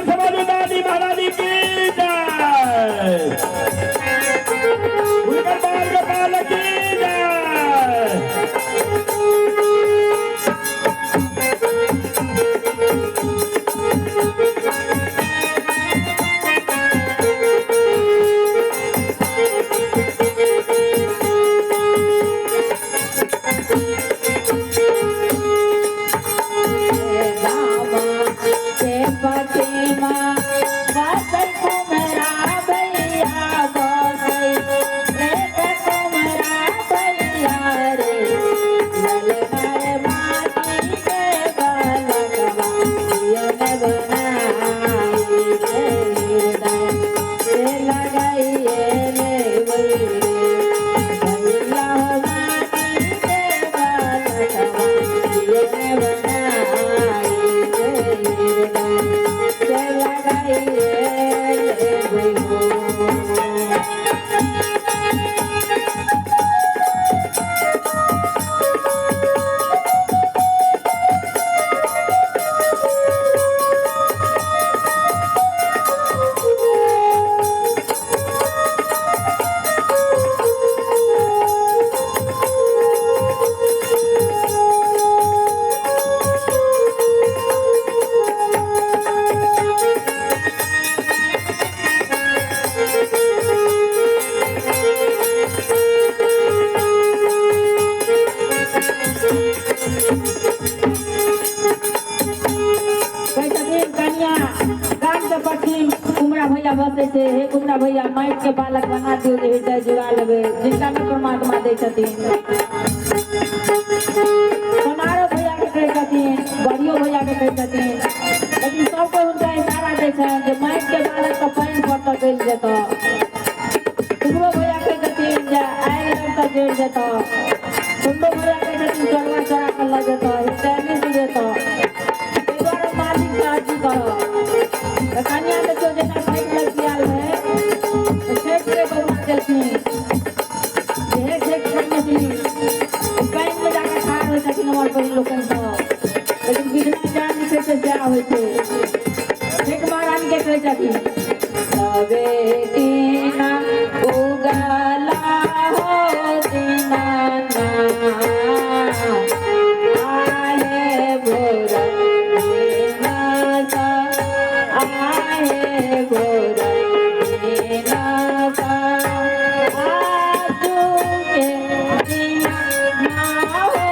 समाधि दादी महारानी की जय। हुनकर बाल गोपाल की जय। बसै छै। हे कुमरा भैया, माटि के बालक बना दियौ जे हृदय जुड़ा लेबै, जिनका में परमात्मा दै छथिन। सोनारो भैया के कहै छथिन, बड़ियो भैया के कहै छथिन, लेकिन सब कोइ हुनका इशारा दै छनि जे माटि के बालक तऽ पानि पर तऽ गलि जेतऽ। कुमरो भैया कहै छथिन जे आगि लग तऽ जरि जेतऽ। सुन्दो भैया कहै छथिन चोरवा चोरा कऽ लऽ जेतऽ, हृदय नहि जुड़ेतऽ। ताहि दुआरे मालिक से अर्जी करऽ। तऽ कनिया देखियौ जेना छठि लग आयल रहै तऽ छठिके बौआ देलखिन जे हे छठि परमेश्वरी, पानिमे जाकऽ ठाढ़ होइ छथिन हमर बहिन लोकनि सब, लेकिन विघ्न जएह लिखै छै सएह होइ छै। छठि महारानीके कहै छथिन सबे दिना उगला हो दीनानाथ, आहे भोर दीनाथ, आहे भोर दीनाथ, आजू के दिना ना हो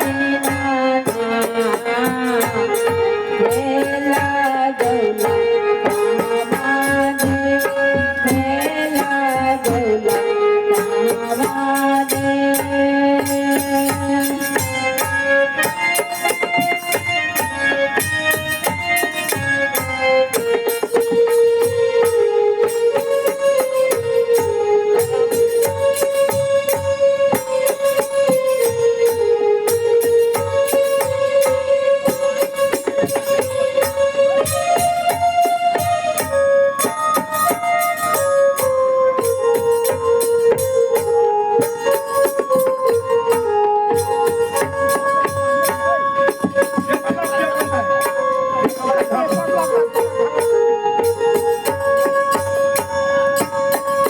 दीनानाथ, भेला गौला कामादे, भेला गौला कामादे।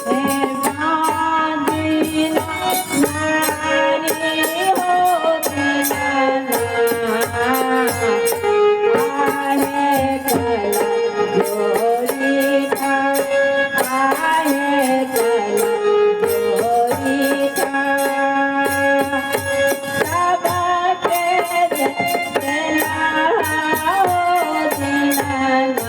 हे दीना नारी हो दीनानाथ, आहे कला जोड़ी आहे कला जोड़ी सबके देला हो दीनानाथ।